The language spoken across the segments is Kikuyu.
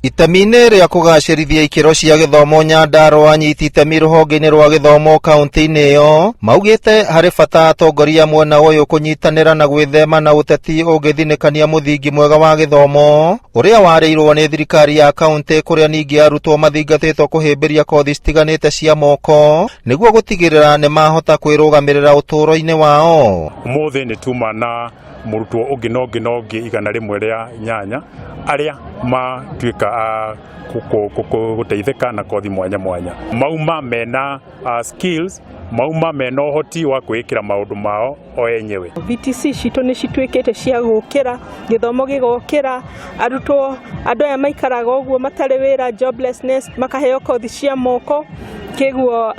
Itemi-inĩ rĩa kũgacĩrithia ikĩro cia gĩthomo Nyandarũa, anyiti itemi rũhonge-inĩ rwa gĩthomo kaunti-inĩ ĩyo maugĩte harĩ bata atongoria mwena ũyũ kũnyitanĩra na gwĩthema na ũteti ũngĩthinĩkania mũthingi mwega wa gĩthomo ũrĩa warĩirwo nĩ thirikari ya kaunti, kũrĩa ningĩ arutwo mathingatĩtwo kũhĩmbĩria kothi citiganĩte cia moko nĩguo gũtigĩrĩra nĩ mahota kwĩrũgamĩrĩra ũtũũro-inĩ wao. Ũmũthĩ nĩ tuma na mũrutwo ũngĩ na ũngĩ na ũngĩ 108 arĩa matuĩka a gũteithĩka na kothi mwanya mwanya, mauma mena skills, mauma mena ũhoti wa kwĩĩkĩra maũndũ mao o enyewe. VTC citũ nĩ cituĩkĩte cia gũkĩra gĩthomo, gĩgokĩra arutwo, andũ aya maikaraga ũguo matarĩ wĩra, joblessness, makaheo kothi cia moko. Kĩguo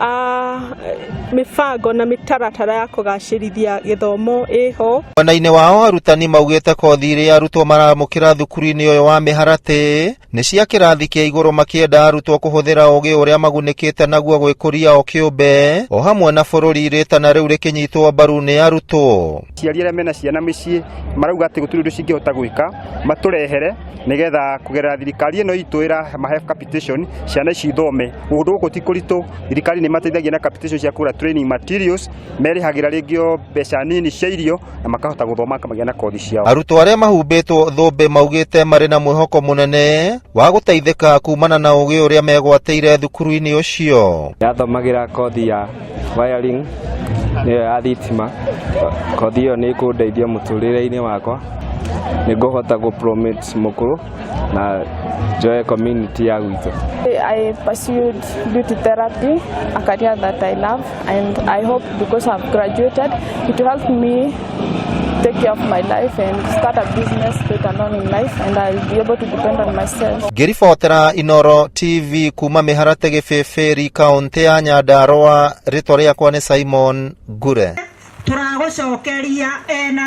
mĩbango na mĩtaratara ya kũgacĩrithia gĩthomo ĩho. Mwena-inĩ wao, arutani maugĩte kothi iria arutwo maramũkĩra thukuru-inĩ ũyũ wa Mĩharatĩ nĩ cia kĩrathi kĩa igũrũ, makĩenda arutwo kũhũthĩra ũgĩ ũrĩa magunĩkĩte naguo gwĩkũria o kĩũmbe o hamwe na bũrũri, rĩtana rĩu rĩkĩnyitwo mbaru nĩ arutwo. Aciari arĩa mena ciana mĩciĩ marauga atĩ gũtirĩ ũndũ cingĩhota gwĩka, matũrehere nĩgetha kũgerera thirikari ĩno itũ ĩramahe capitation, ciana ici ithome. Kũndũ gũkũ ti kũritũ, thirikari nĩ mateithagia na capitation cia kũgũra training materials, merĩhagĩra rĩngĩ o mbeca nini cia irio na makahota gũthoma, makagĩa na kothi ciao. Arutwo arĩa mahumbĩtwo thũmbĩ maugĩte marĩ na mwĩhoko mũnene wa gũteithĩka kumana na ũgĩ ũrĩa megwatĩire thukuru-inĩ ũcio. Ndathomagĩra kothi ya wiring, nĩyo ya thitima. Kothi ĩyo nĩ ĩkũndeithia mũtũrĩre-inĩ wakwa, nĩ ngũhota gũ promote mũkũrũ na njoe community ya gwitũ. I pursued beauty therapy, a career that I love, and I hope because I've graduated, it will help me take care of my life and start a business later on in life, and I'll be able to depend on myself. Ngĩribotera Inoro TV kuma Mĩharate, Gĩbĩbĩri, kaũntĩ ya Nyandarũa, rĩtwa rĩakwa nĩ Simon Ngure. Tũragũcokeria ena.